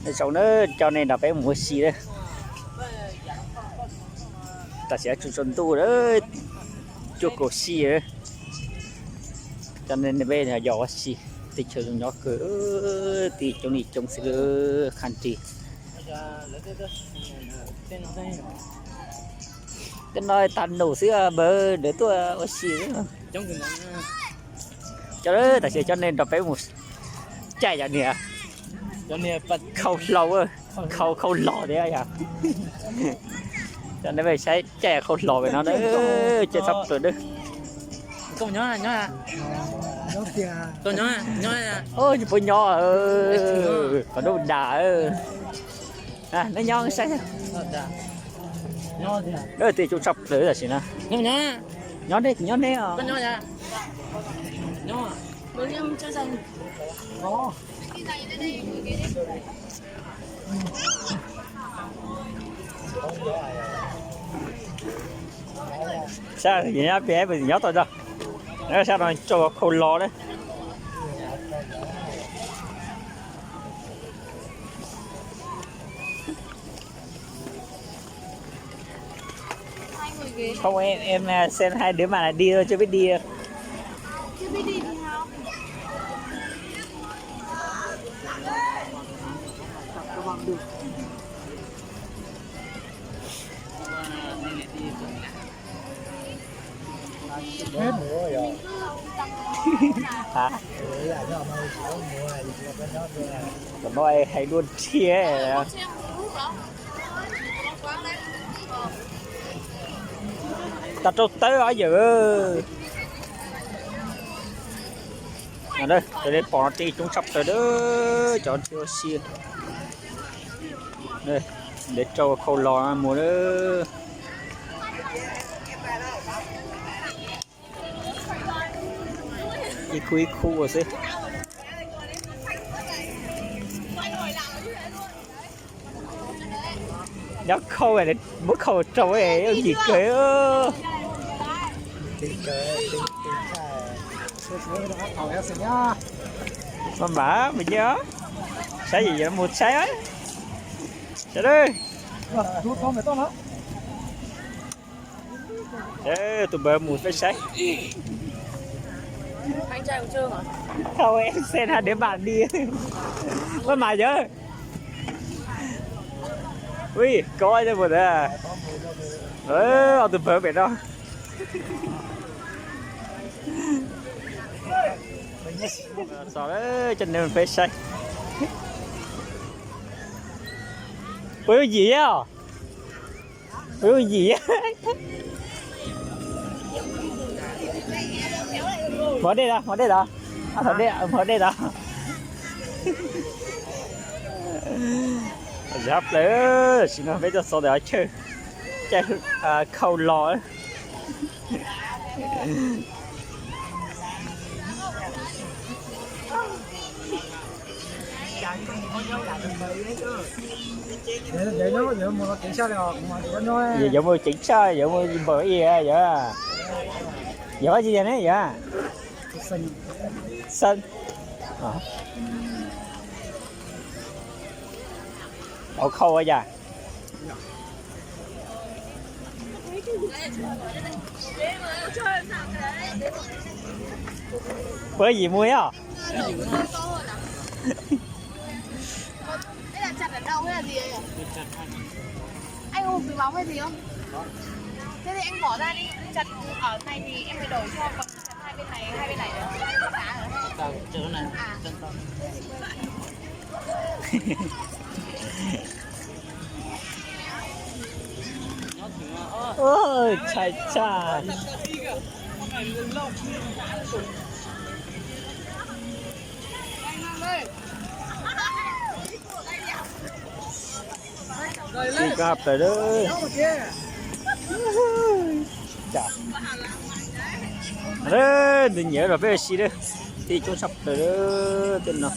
Nyob zoo na, coj nej nrog peb mus ua si na. Tam sim tsaus ntuj lawm, cuaj kaum xya lawm. Coj nej peb yos ua si, teb chaws zoo nyob kawg, tib coob li coob xwb, qha nrig. Tej no tag num xwb, npawg ntawd tuaj ua si xwb. Cov tam sim coj nej nrog peb mus caij cov niag khau hlau, khau khau los thiab yog. Coj nej peb saib caij khau hlau pem no na, caij tshaj plaws na. Puas nyob, qhov nub dag. Neb nyob saib, teb chaws tshaj plaws tam sim na. Nyob neb, nyob neb os. Sab nyob pem, nyob tau tso. Sab no rau khau los na. Không, em, em, à, xem hai đứa bạn đi thôi, chưa biết đi. Hả? Cov no hay đua thiab. Tau rau tawb os yawm. Cov nej pom no teb coob tshaj plaws, cov ua si. Nws rau khau los mus lawm. Ib khub ib khub ua xwb. Nyob khau, muab khau rau yooj yim kawg. Maj mam mus nyob, saib yim yuav mus saib. Sawv daws, tus npawg mus peb saib. Thau em xem hai đứa bạn đi. Maj mam yawg. Ui, có chứ một đứa. Ơ, ông từ bớ về đó. Xò lawm, coj nej peb saib. Ua yooj yim os. Ua yooj yim. Mov dej tod, mov dej tod. Mov dej tod. Zab plaws, tam sim no peb tuaj txog ntawm qhov chaw caij khau los. Yog yuav mus ceev tshaj, yuav mus npaum ib yam, yog, yog ua tsi yog ne yog? Xeeb. Ua khau ua yam. Puas yim mus os? Anh ung từ bóng hay gì không? Thế thì anh bỏ ra đi, chặt ở này thì em phải đổi cho, còn chặt hai bên này, hai bên này nữa. Cá rồi. À. Ôi, chai chai. Tij kab plaws lawm. Nws nyiam los peb si lawm. Tij coob tshaj plaws lawm tej no.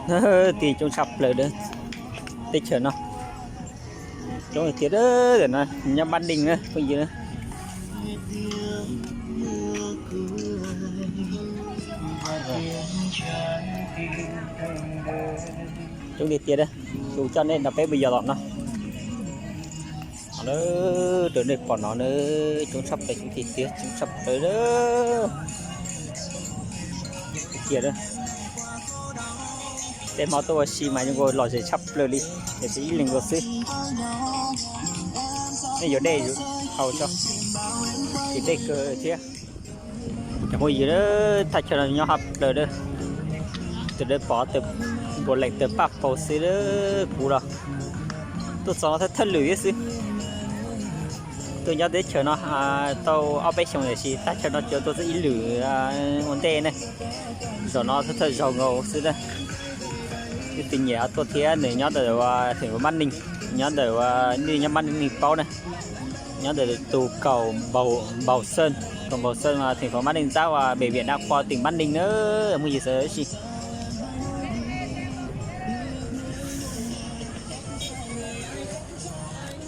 Tiag coob tshaj plaws teb chaws no. Coob tiag, nyob Pab Neeg na phooj ywg na. Coob tiag tiag, kuv coj nej nrog peb mus yos tom no. Raws nej pom no na, coob tshaj plaws, coob tiag tiag, coob tshaj plaws tiag. Tej hmo tuaj ua si mas zoo nkaus lom zem tshaj plaws li, es ib leeg nkaus xwb. Nej yuav dej haus tso, ces dej kawg thiab. Cov phooj ywg, thaj chaw no nyob hab plaws, tus dawb pov npuas lees tawg paj paug xwb, kuv los tuaj txog no thawj thawj lwm thiab xwb. Tuaj nyob teb chaws no tau ob peb xyoos tiam sis thaj chaw no tsuas tuaj txog ib lwm ua ntej ne. Zaum no thawj thawj zaug nkaus xwb na. Ib tug nyiam tuaj thiab, nws nyob ntawm theem Pab Neeg, nyob ntawm, nej nyob Pab Neeg paub na, nyob ntawm tus kaum Npaus Xeej, kaum Npaus Xeej mas theem Pab Neeg ntxab uas bệnh viện đa khoa tỉnh Bắc Ninh na, phooj ywg sawv daws.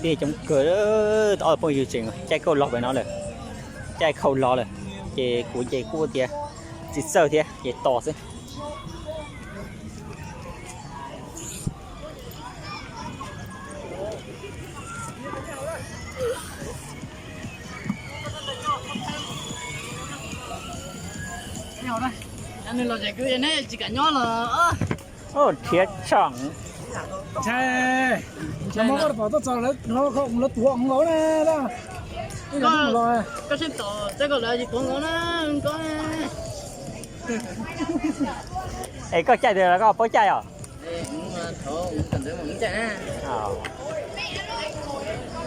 Tiag coob kawg, ob phooj ywg tseem caij kauj log pem no lawm, caij kauj log lawm, ces kuv ces kuj tias tsis txawj thiab ces tos xwb. Nws los zem kwv neb tsis kam nyob los. Rhiav tshaj, ntshai, ntshai muab koj pom tuaj txog lawv hnov koj mus lawv tuav nkaus na. Koj sib tom txawv koj lawv tsis tuav nkaus na, koj. Es koj caij twg los koj paub caij os?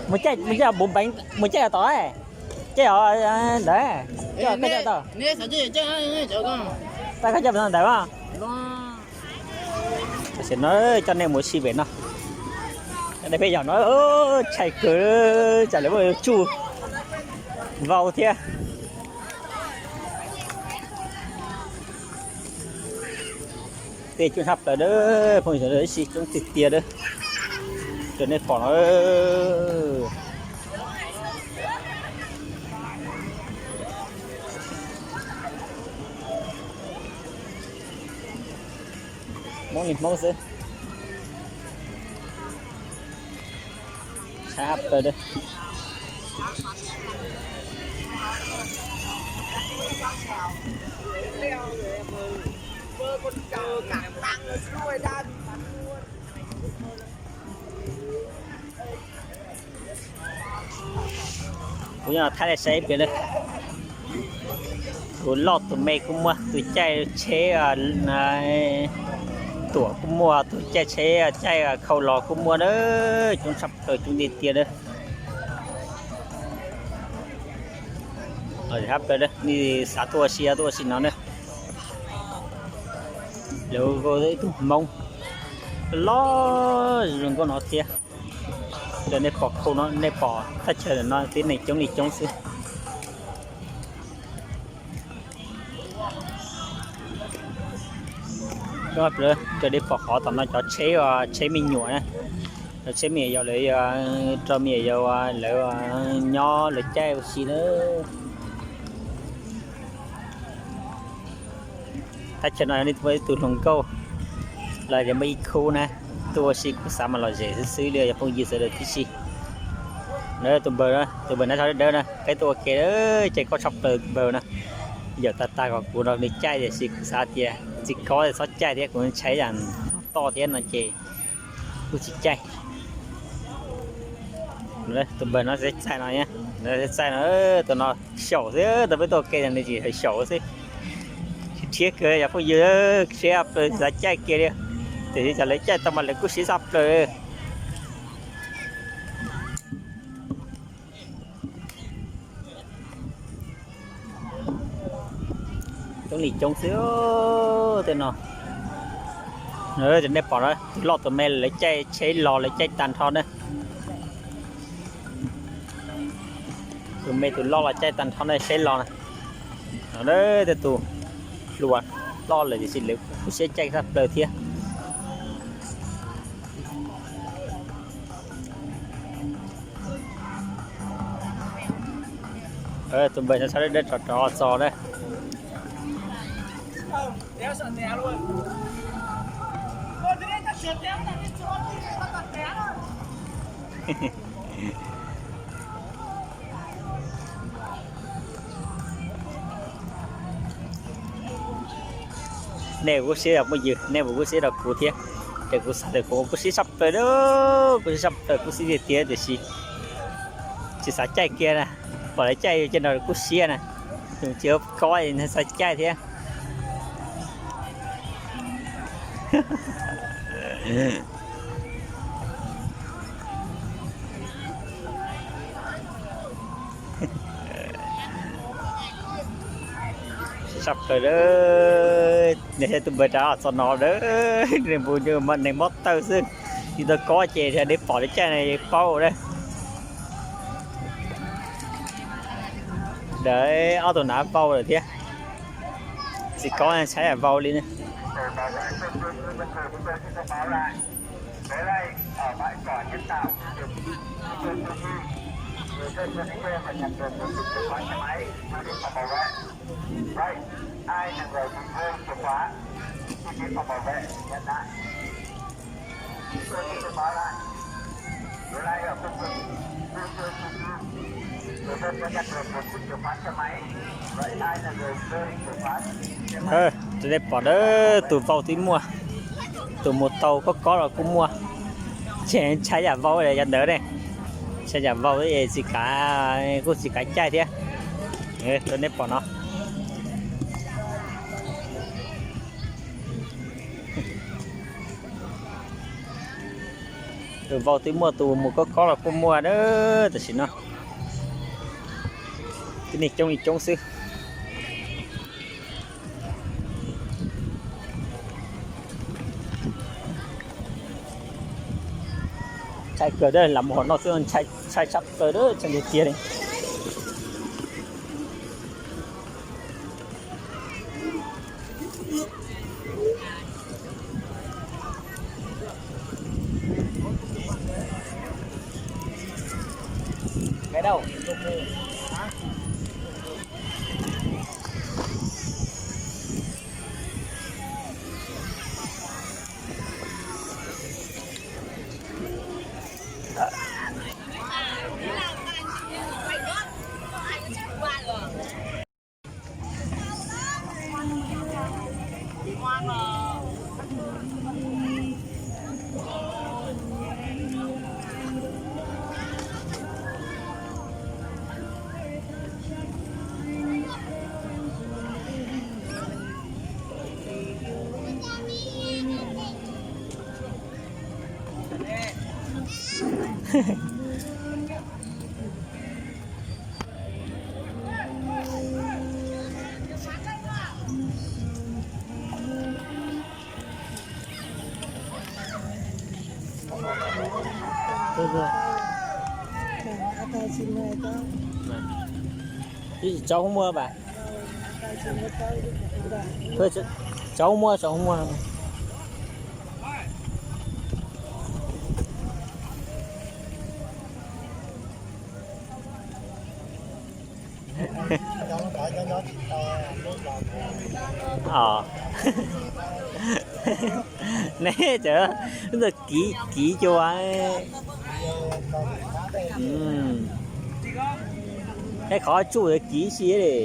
Mus caij, mus caij tom, caij os ntawd, koj caij tom, tau koj caij ntawd mas. Tam sim no coj nej mus ua si pem no, nej peb yog no ntshai kawg, tsam lawv muaj tsuj vau thiab. Tiag coob tshaj plaws, phooj ywg sawv daws, ib sij coob tiag tiag, raws nej pom no. Hmoob li Hmoob xwb. Tshab plaws. Kuv nyob Thaib saib ib pliag na. Tus loj tus me kuj muaj, tus caij tsheb tuam kuj muaj, tus caij tsheb caij khau los kuj muaj na. Coob tshaj plaws, coob tiag tiag na. Hab plaws, nej xav tuaj ua si tuaj ua si no na. Lawv ib tug Hmoob loj zoo nkauj no thiab. Ces nej pom khau no, nej pom thaj chaw no tib neeg coob li coob xwb. Raws nej pom qhov tom no cov tsheb, tsheb me nyuam na, cov tsheb me nyuam yog lawv rau me nyuam yaus lawv nyob lawv caij ua si na. Thaj chaw no yog nej tuaj ib tug hluas nkauj los yog muaj ib khub na, tuaj ua si kuj xav mas lom zem xwb xwb li, yog phooj ywg sawv daws tib si. Tus npawg, tus npawg na, tso dawb na, peb tuaj ua ke, caij koj tshaj plaws npawg na. Yawm tag tag kom kuv nrog nws caij tiam sis kuv xav tias txiv kho txhob caij thiab, kuv ntshai yam toj thiab no ces kuj tsis caij. Tus npawg no txaij no, txaij no, tus no xyaum xwb, tau peb tuaj ua ke nws tsis xyaum xwb. Rhiab kawg yog phooj ywg, rhiab plaws xav caij kiag li. Tiam sis cov lawv caij tau mas lawv kuj siab tshaj plaws. Coob li coob xwb tej no. Nej pom na, tus loj tus me lawv caij tsheb los lawv caij tag nrho na. Tus me tus loj los caij tag nrho na, tsheb los na. Tej tus hluas loj lawm tiam sis lawv kuj siab caij tshaj plaws thiab. Tus npawg no sab dawb dawb rov rov txog na. Nej kuj siab yog phooj ywg, nej puas kuj siab rau kuv thiab? Ces kuv xav tias kuv kuj siab tshaj plaws na, kuj siab tshaj plaws, kuj siab tiag tiag tiam sis tsis xav caij kiag na. Pom lawv caij ces no kuj siab na, tsis kob xav caij thiab. Sab plaws, nej saib tus npawg rov txog no lawm, nws mus neeg mob tawg xwb, tsis tau kob ces nej pom lawv caij no paub lawm. Ntawd ob tug nav vau lawm thiab, tsis kob tshaib yam vau li na. Tus nej pom na, tus vau twb muaj, tus mus tau kob kob los kuj muaj. Tshaib yam vau li cov ntawd ne, tshaib yam vau es tsis kav, kuj tsis kav caij thiab. Tus nej pom no, tus vau twb muaj, tus mus kob kob los kuj muaj na. Tam sim no tib neeg coob li coob xwb. Ntshai kawg, lam mus hauv no xwb ntshai tshaj plaws, ntshai tiag tiag li. Tsis txaus muag mas. Txaus muag, txaus muag. Nej cov kiv kiv cua, nej qhov tsuj kiv si li.